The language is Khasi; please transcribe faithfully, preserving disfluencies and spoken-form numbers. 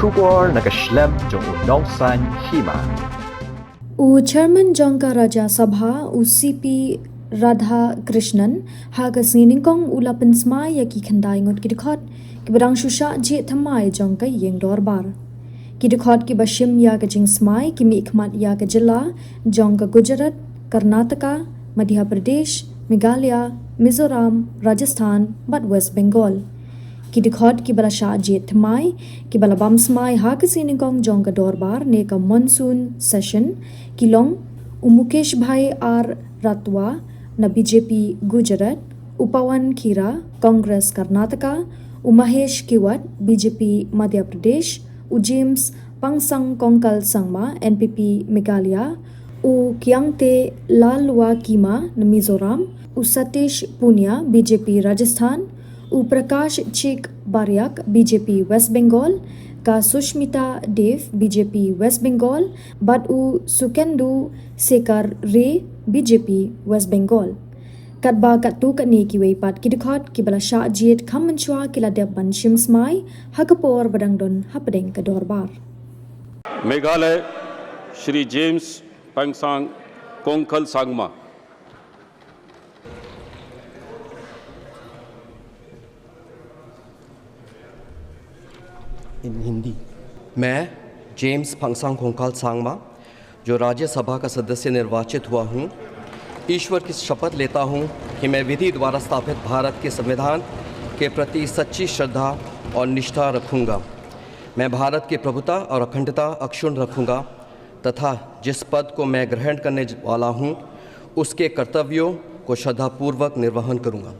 Khubor na ka shlem jong u nongsaiñ hima. U Chairman jong ka Rajya Sabha, u C P Radhakrishnan, ha ka sngi nyngkong u la pynsmai ïa ki khyndai ngut ki dkhot kiba dang shu shah jied thymmai jong ka ïing dorbar. Ki dkhot kiba shim ïa ka jingsmai ki mihkhmat ïa ka jylla jong ka Gujarat, Karnataka, Madhya Pradesh, Meghalaya, Mizoram, Rajasthan bad West Bengal. Ki dkhot kiba la shah jied thymmai kiba la bam smai ha ka sngi nyngkong jong ka dorbar ne ka monsoon session ki long u Mukesh Bhai R Rathwa na B J P Gujarat, u Pawan Khera, Congress Karnataka, u Mahesh Kiwat, B J P Madhya Pradesh, u James Pangsang Kongkal Sangma, N P P Meghalaya, u Khiangte Lalwakima na Mizoram, u Satish Punia, B J P Rajasthan, u Prakash Chik Bariak, B J P West Bengal, ka Sushmita Dev, B J P West Bengal, bad u Sukhendu Sekhar Ray, B J P West Bengal. Katba katto katne kiwei pat ki dkhot kiba la shah jied kham mynshuwa ki la dep ban shim smai ha ka por ba dang don hapdeng ka dorbar. Meghalaya, Shri James Pangsang Kongkal Sangma. In Hindi. मैं जेम्स पंगसांग कोंगकाल सांगमा, जो राज्यसभा का सदस्य निर्वाचित हुआ हूँ, ईश्वर की शपथ लेता हूँ कि मैं विधि द्वारा स्थापित भारत के संविधान के प्रति सच्ची श्रद्धा और निष्ठा रखूंगा। मैं भारत की प्रभुता और अखंडता अक्षुण्ण रखूंगा तथा जिस पद को मैं ग्रहण करने वाला हूँ, उसके कर्तव्यों को श्रद्धापूर्वक निर्वहन करूंगा।